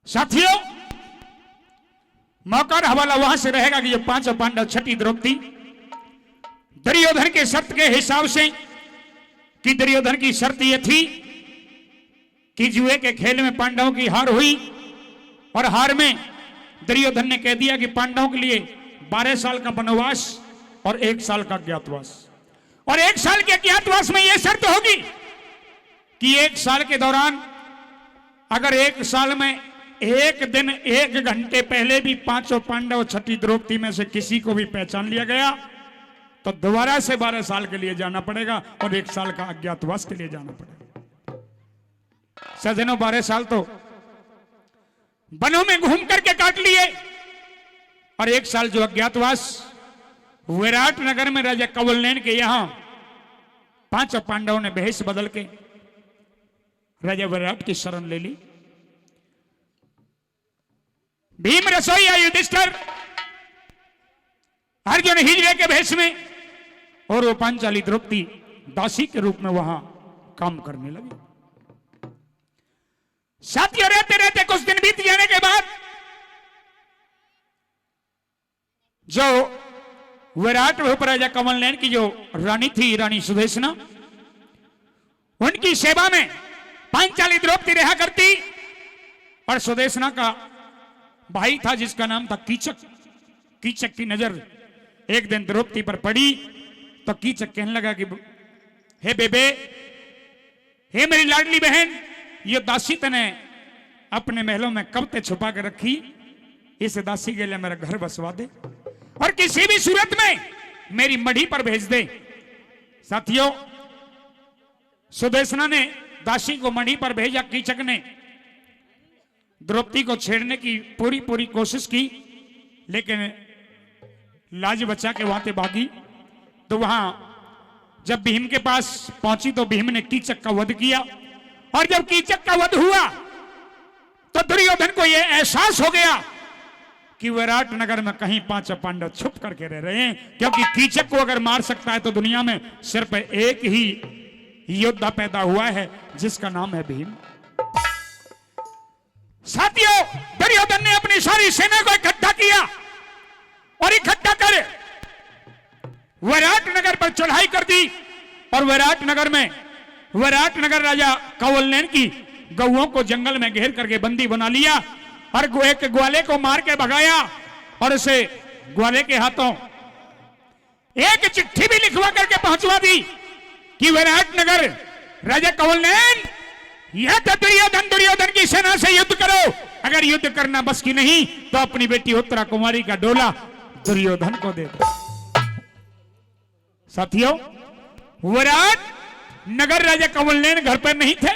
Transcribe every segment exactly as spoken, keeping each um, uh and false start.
साथियों, मौका और हवाला वहां से रहेगा कि ये पांचों पांडव, छठी द्रौपदी, दुर्योधन के शर्त के हिसाब से, कि दुर्योधन की शर्त ये थी कि जुए के खेल में पांडवों की हार हुई और हार में दुर्योधन ने कह दिया कि पांडवों के लिए बारह साल का वनवास और एक साल का अज्ञातवास। और एक साल के अज्ञातवास में यह शर्त होगी कि एक साल के दौरान अगर एक साल में एक दिन, एक घंटे पहले भी पांचों पांडव, छठी द्रौपदी में से किसी को भी पहचान लिया गया, तो दोबारा से बारह साल के लिए जाना पड़ेगा और एक साल का अज्ञातवास के लिए जाना पड़ेगा। सज्जनों, बारह साल तो वनों में घूम करके काट लिए और एक साल जो अज्ञातवास विराट नगर में राजा कौलनेन के यहां पांचों पांडवों ने भेष बदल के राजा विराट की शरण ले ली। भीम रसोईया, युधिष्ठिर, अर्जुन हिजड़े के भेष में और वो पांचाली द्रौपदी दासी के रूप में वहां काम करने लगी। साथियों, रहते रहते कुछ दिन बीत जाने के बाद जो विराट भूप राजा कौलनेन की जो रानी थी, रानी सुदेशना, उनकी सेवा में पांचाली द्रौपदी रहा करती। और सुदेशना का भाई था जिसका नाम था कीचक। कीचक की नजर एक दिन द्रौपदी पर पड़ी तो कीचक कहने लगा कि हे बेबे, हे मेरी लाडली बहन, ये दासी तने अपने महलों में कब ते छुपा के रखी, इस दासी के लिए मेरा घर बसवा दे और किसी भी सूरत में मेरी मढ़ी पर भेज दे। साथियों, सुदेशना ने दासी को मढ़ी पर भेजा। कीचक ने द्रौपदी को छेड़ने की पूरी पूरी कोशिश की, लेकिन लाज बचा के वहां से भागी। तो वहां जब भीम के पास पहुंची तो भीम ने कीचक का वध किया, और जब कीचक का वध हुआ तो दुर्योधन को यह एहसास हो गया कि विराट नगर में कहीं पांचों पांडव छुप करके रह रहे हैं, क्योंकि कीचक को अगर मार सकता है तो दुनिया में सिर्फ एक ही योद्धा पैदा हुआ है जिसका नाम है भीम। साथियों, दुर्योधन ने अपनी सारी सेना को इकट्ठा किया और इकट्ठा कर विराट नगर पर चढ़ाई कर दी और विराट नगर में, विराट नगर राजा कौलनेन की गऊओं को जंगल में घेर करके बंदी बना लिया और गो-, एक ग्वाले को मार के भगाया और उसे ग्वाले के हाथों एक चिट्ठी भी लिखवा करके पहुंचवा दी कि विराट नगर राजा कौलनेन, या तो दुर्योधन, दुर्योधन की सेना से युद्ध करो, अगर युद्ध करना बस की नहीं तो अपनी बेटी उत्तरा कुमारी का डोला दुर्योधन को दे दो। साथियों, विराट नगर राजा कौलनेन घर पर नहीं थे,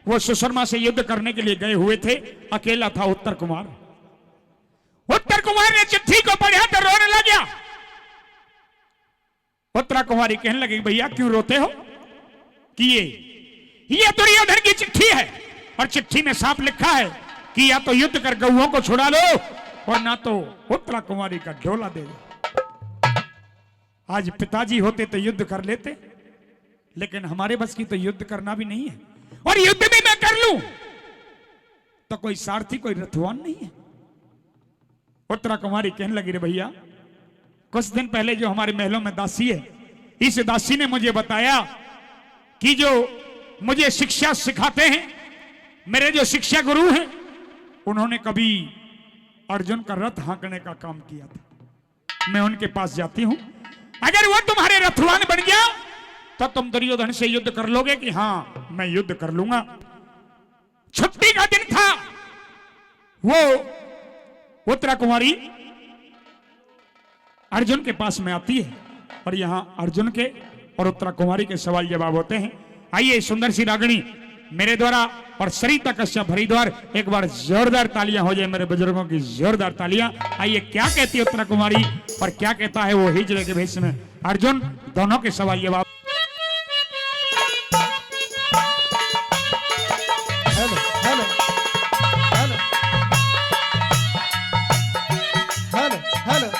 वो सुशर्मा से युद्ध करने के लिए गए हुए थे। अकेला था उत्तर कुमार। उत्तर कुमार ने चिट्ठी को पढ़ा तो रोने लग गया। उत्तरा कुमारी कहने लगी, भैया क्यों रोते हो? कि ये, ये दुर्योधन की चिट्ठी है और चिट्ठी में साफ लिखा है कि या तो युद्ध कर गऊओं को छुड़ा लो और ना तो उत्तरा कुमारी का डोला दे दो। आज पिताजी होते तो युद्ध कर लेते, लेकिन हमारे बस की तो युद्ध करना भी नहीं है, और युद्ध भी मैं कर लूं तो कोई सारथी, कोई रथवान नहीं है। उत्तरा कुमारी कहने लगी, रे भैया, कुछ दिन पहले जो हमारे महलों में दासी है, इस दासी ने मुझे बताया कि जो मुझे शिक्षा सिखाते हैं, मेरे जो शिक्षा गुरु हैं, उन्होंने कभी अर्जुन का रथ हाँकने का काम किया था। मैं उनके पास जाती हूं, अगर वो तुम्हारे रथवान बन गया तो तुम दुर्योधन से युद्ध कर लोगे कि हाँ, मैं युद्ध कर लूंगा। छुट्टी का दिन था, वो उत्तरा कुमारी अर्जुन के पास में आती है और यहाँ अर्जुन के और उत्तरा कुमारी के सवाल जवाब होते हैं। आइए, सुंदर सी रागणी मेरे द्वारा और सरिता कश्यप हरिद्वार, एक बार जोरदार तालियां हो जाए मेरे बुजुर्गों की, जोरदार तालियां। आइए, क्या कहती है उत्तरा कुमारी और क्या कहता है वो हिजड़े के भेष में अर्जुन, दोनों के सवाल जवाब। Hello, hello, hello, hello, hello.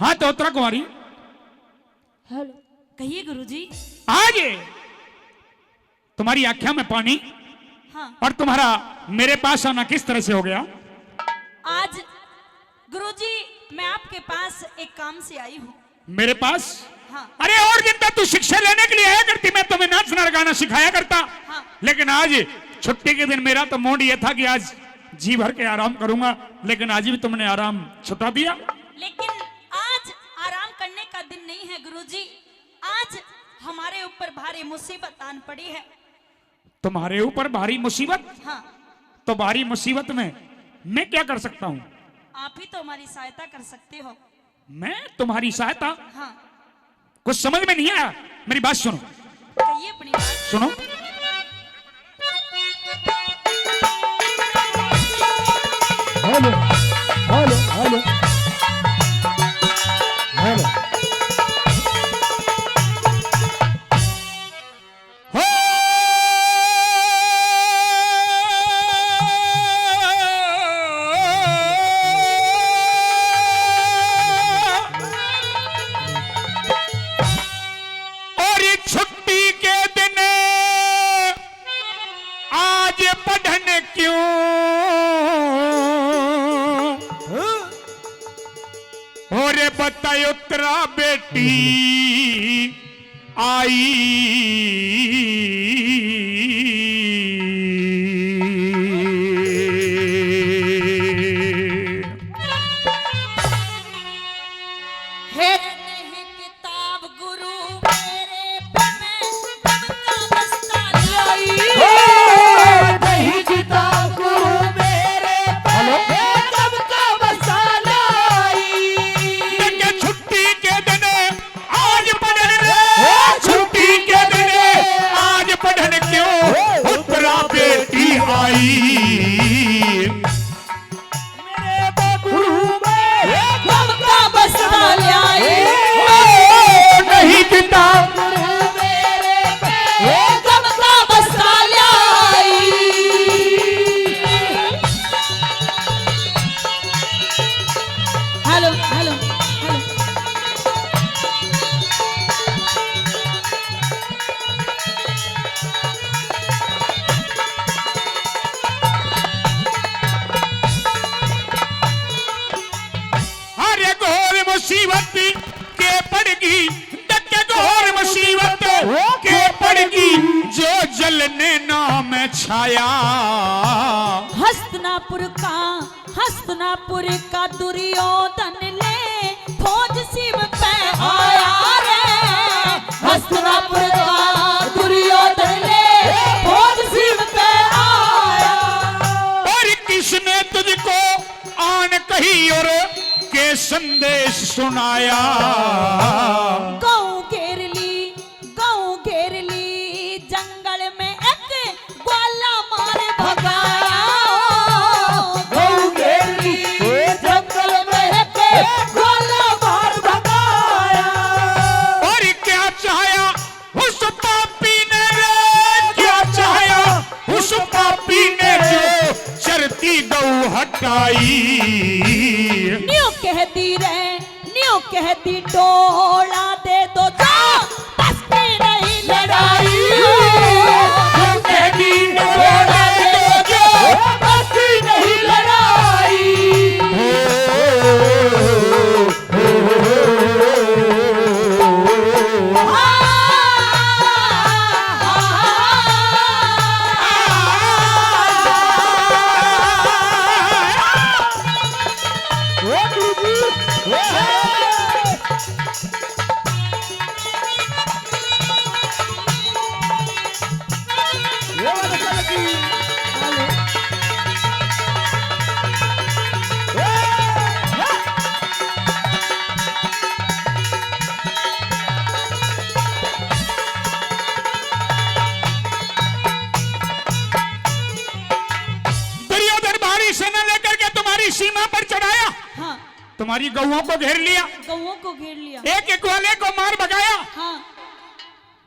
हाँ, तो उत्तरा कुमारी। हेलो। कहिए गुरुजी। आज तुम्हारी आंख्या में पानी हाँ। और तुम्हारा मेरे पास आना किस तरह से हो गया? आज गुरुजी, मैं आपके पास एक काम से आई हूँ। मेरे पास? हाँ। अरे, और दिन तो तू शिक्षा लेने के लिए आया करती, मैं तुम्हें नाचना गाना सिखाया करता। हाँ। लेकिन आज छुट्टी के दिन मेरा तो मूड ये था कि आज जी भर के आराम करूंगा, लेकिन आज भी तुमने आराम छुटा दिया। लेकिन आज आराम करने का दिन नहीं है गुरुजी, आज हमारे ऊपर भारी मुसीबत आन पड़ी है। तुम्हारे ऊपर भारी मुसीबत? हाँ। तो भारी मुसीबत में मैं क्या कर सकता हूँ? आप ही तो हमारी सहायता कर सकते हो। मैं तुम्हारी सहायता? हाँ। कुछ समझ में नहीं आया, मेरी बात सुनो। कहिए अपनी बात। सुनो। Hello, hello, hello, hello. हो। और छुट्टी के दिन आज पढ़न क्यों? और बता उत्तरा बेटी आई। है नहीं किताब गुरु मेरे पे, मैं कब का बस्ता लाई। ओ, नहीं किताब गुरु मेरे पे, हेलो? मैं कब का बस्ता लाई। देखे छुट्टी के दिन आज पढ़न रे, ओ, छुट्टी के दिन आज पढ़न क्यों उत्तरा बेटी आई। मेरे बबरू में गम का बस्ता ल्याई। ओ, नहीं किताब गुरु मेरे पे, गम का बस्ता ल्याई। Hello, hello, hello. अरे घोर मुसीबत के पड़गी, डके घोर मुसीबत के पड़गी, जो जलने नाम छाया। हस्तिनापुर का, हस्तिनापुर का दुर्योधन ले फौज शिव पे आया रे। हस्तिनापुर का दुर्योधन ले फौज शिव पे आया। और किसने तुझको आन कही और के संदेश सुनाया। गऊ घेर ली, गऊ घेर ली जंगल में एक ग्वाला मार भगाया। गऊ घेर ली जंगल में एक ग्वाला मार भगाया। और क्या चाहा उस पापी ने रे, क्या चाहा उस पापी ने जो चरती गऊ हटाई। न्यू कह दी रे, न्यू कह दी डोला दे दो जो बस की नहीं लड़ाई। न्यू कह दी डोला दे दो जो बस की नहीं लड़ाई। दुर्योधन भारी सेना लेकर के तुम्हारी सीमा पर चढ़ाया। हाँ। तुम्हारी गऊओं को घेर लिया। गऊओं को घेर लिया। एक एक ग्वाले को मार भगाया। हाँ।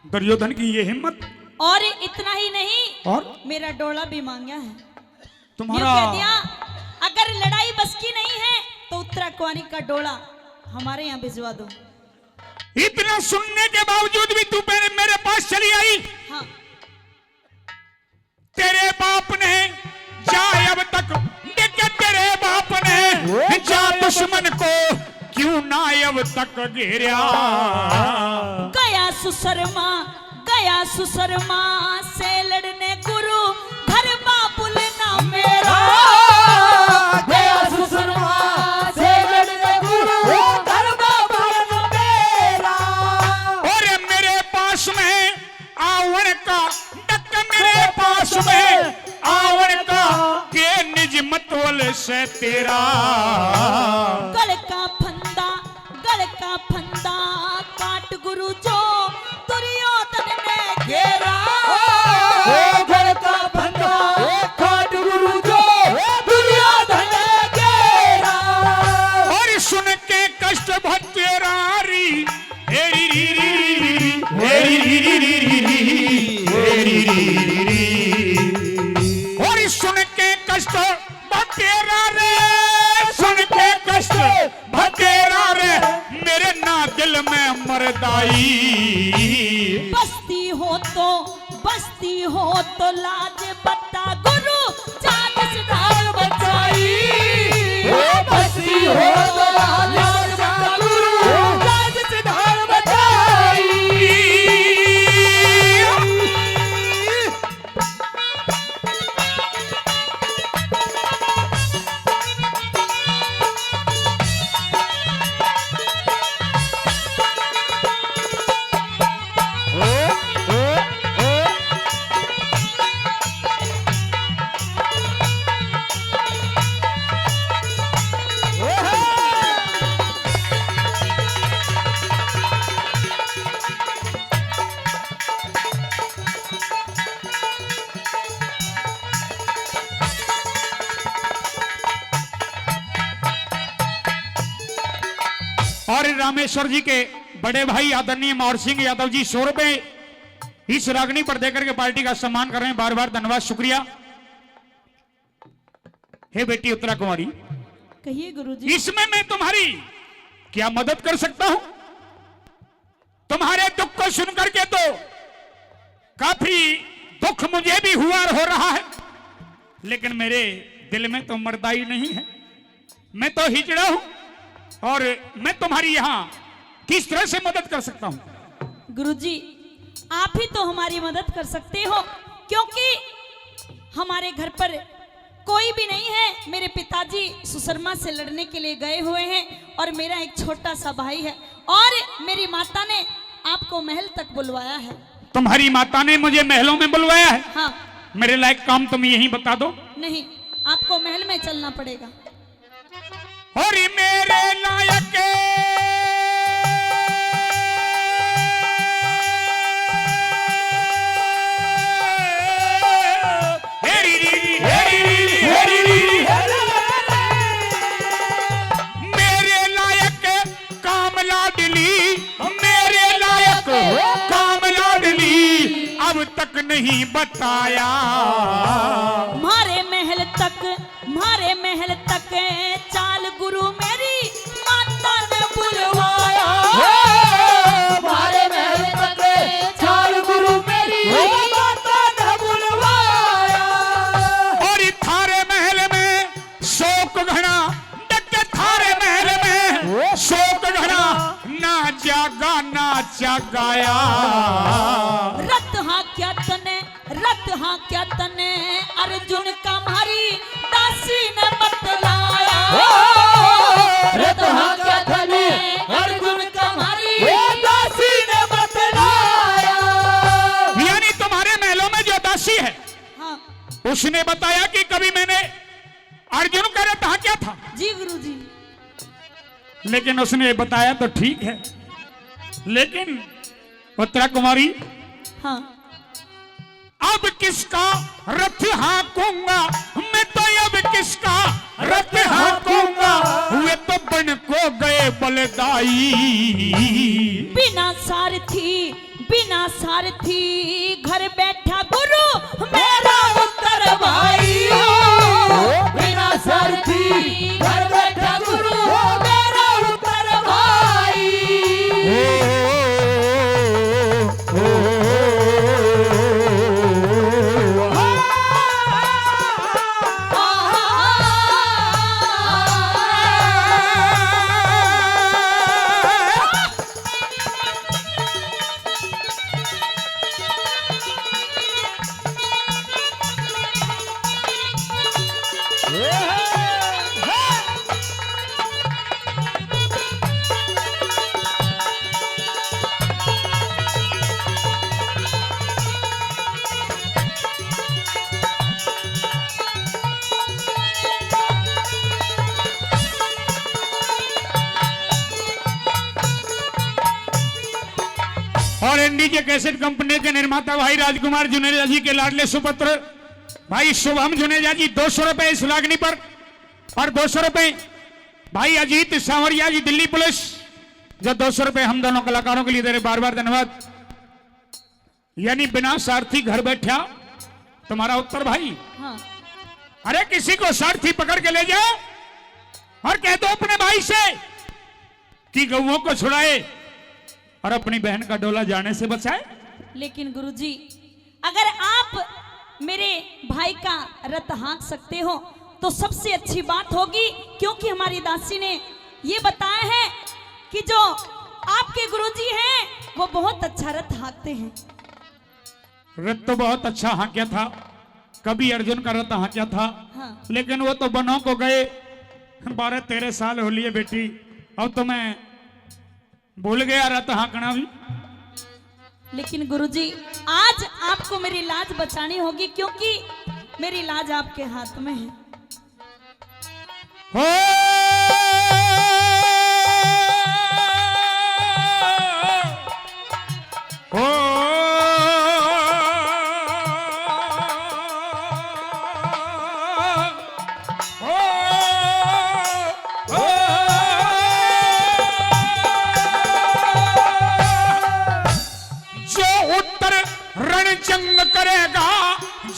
दुर्योधन की ये हिम्मत। और इतना ही नहीं, और? मेरा डोला भी मांगा है। तुम्हारा यूं कह दिया, अगर लड़ाई बस की नहीं है तो उत्तरा कुंवारी का डोला हमारे यहाँ भिजवा दो। इतना सुनने के बावजूद भी तू मेरे, मेरे पास चली आई। हाँ। तेरे बाप ने जा अब तक, देखे तेरे बाप ने जा दुश्मन को क्यों ना अब तक घेरा। गया सुसरमा, गया सुसरमा से लड़ने गुरु, घर बाबुल ना मेरा। गया सुसरमा से लड़ने गुरु, घर बाबुल ना मेरा। और मेरे पास में आवण का, डक मेरे पास में आवण का, के निज मतवल से तेरा। गल का फंदा, गल का फंदा काट गुरु जो दुर्योधन ने घेरा। ओ गल का फंदा काट गुरु जो दुर्योधन ने घेरा। और सुन के कष्ट भत्तेरा री, हेरी री री री री, हेरी री री री री, हेरी री री री। और सुन के कष्ट भत्तेरा रे, सुन के कष्ट भत्तेरा रे, मेरे ना दिल में मरदाई। बस्ती हो तो, बस्ती हो तो लाज बता गुरु, जात से ढाल बचाई। ओ बस्ती हो तो लाज बता गुरु, जात से ढाल बचाई। और रामेश्वर जी के बड़े भाई आदरणीय माहौर सिंह यादव जी, सौ रुपए इस रागनी पर देकर के पार्टी का सम्मान कर रहे हैं। बार बार धन्यवाद, शुक्रिया। हे बेटी उत्तरा कुमारी, कहिए गुरुजी। इसमें मैं तुम्हारी क्या मदद कर सकता हूं? तुम्हारे दुख को सुन करके तो काफी दुख मुझे भी हुआ और हो रहा है, लेकिन मेरे दिल में तो मर्दाई नहीं है। मैं तो हिजड़ा हूं और मैं तुम्हारी यहां किस तरह से मदद कर सकता हूं? गुरुजी, आप ही तो हमारी मदद कर सकते हो, क्योंकि हमारे घर पर कोई भी नहीं है। मेरे पिताजी सुसरमा से लड़ने के लिए गए हुए हैं और मेरा एक छोटा सा भाई है, और मेरी माता ने आपको महल तक बुलवाया है। तुम्हारी माता ने मुझे महलों में बुलवाया है? हाँ। मेरे लायक काम तुम यहीं बता दो। नहीं, आपको महल में चलना पड़ेगा। और मेरे लायक हेरी री, हेरी री, हेरी री। मेरे लायक काम लाडली, मेरे लायक काम लाडली, अब तक नहीं बताया। म्हारे महल तक, म्हारे महल तक चाल गुरु, मेरी माता ने बुलवाया। ओ, म्हारे महल तक चाल गुरु, मेरी माता ने बुलवाया। और थारे महल में शोक घणा, डटे थारे महल में शोक घणा, ना जागा ना जगाया। रत हांक्या तने, रत हांक्या तने अर्जुन का, म्हारी दासी ने बतलाया। ओ, रत हांक्या तने अर्जुन का, म्हारी दासी ने बतलाया। यानी तुम्हारे महलों में जो दासी है, हाँ। उसने बताया कि कभी मैंने अर्जुन का रथ हांक्या था। जी गुरुजी। लेकिन उसने बताया तो ठीक है, लेकिन उत्तरा कुमारी, हाँ। अब किसका रथ हाँकूंगा मैं, तो अब किसका रथ हाँकूंगा, वे तो बन को गए बलदाई। बिना सारथी, बिना सारथी घर बैठा गुरु मेरा उत्तर भाई। बिना सारथी घर बैठा गुरु मेरा उत्तर भाई। और एनडीजे कैसेट कंपनी के निर्माता भाई राजकुमार जुनेजा जी के लाडले सुपुत्र भाई शुभम जुनेजा जी, दो सौ रुपए इस लाखनी पर, और दो सौ रुपए भाई अजीत सांवरिया जी, दिल्ली पुलिस, जो दो सौ रुपए हम दोनों कलाकारों के लिए दे रहे, बार बार धन्यवाद। यानी बिना सारथी घर बैठा तुम्हारा उत्तर भाई। हाँ। अरे किसी को सारथी पकड़ के ले जाओ और कह दो अपने भाई से कि गऊओं को छुड़ाए और अपनी बहन का डोला जाने से बचाए। लेकिन गुरुजी, अगर आप मेरे भाई का रथ हाँक सकते हो तो सबसे अच्छी बात होगी, क्योंकि हमारी दासी ने ये बताया है कि जो आपके गुरुजी हैं वो बहुत अच्छा रथ हाँकते हैं। रथ तो बहुत अच्छा हाँक्या था, कवि अर्जुन का रथ हाँक्या था। हाँ। लेकिन वो तो बनों को गए, बारह तेरह साल हो लिए बेटी, अब तो मैं भूल गया रथ हाँकना भी। लेकिन गुरुजी, आज आपको मेरी लाज बचानी होगी, क्योंकि मेरी लाज आपके हाथ में है। हो, हो, हो, हो। जो उत्तर रण जंग करेगा,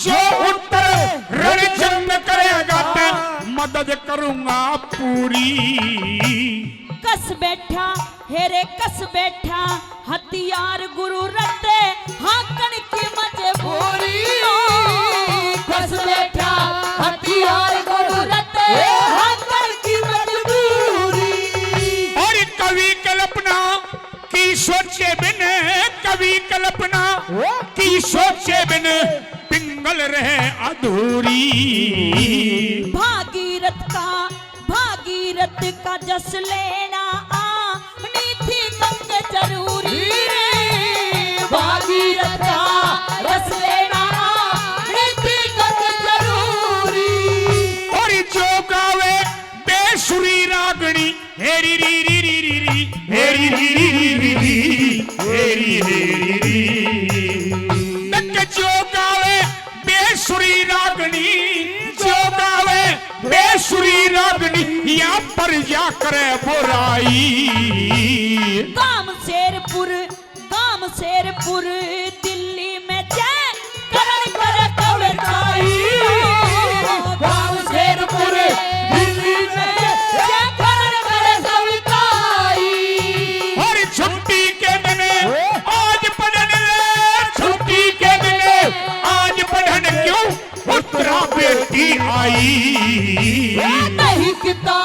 जो उत्तर रण जंग करेगा, ते मदद करूंगा पूरी। कस बैठा, हेरे कस बैठा, हथियार गुरु रथ, हाँकण की मजबूरी। कस बैठा, हथियार गुरु रथ, हाँकण की मजबूरी। और कवि कल्पना की सोचे बिन, कवि कल्पना की सोचे बिन पिंगल रहे अधूरी। भागीरथ का, भागीरथ का जस लेना आनी थी तंग जरूरी रे। भागीरथ का जस लेना आनी थी तंग जरूरी। और जो गावे बेसुरी रागणी, हेरी री री री री री, हेरी री री री री री, हेरी हेरी री। तक जो गावे बेसुरी रागणी, जो गावे बेसुरी रागणी, या पर जा करे बुराई। गाम शेरपुर, गाम शेरपुर दिल्ली में जय करण कर कविताई। गाम शेरपुर दिल्ली में जय करण कर कविताई। और छुट्टी के दिन आज पढ़न ले, छुट्टी के दिन आज पढ़न क्यों उत्तरा बेटी आई। ए नहीं किता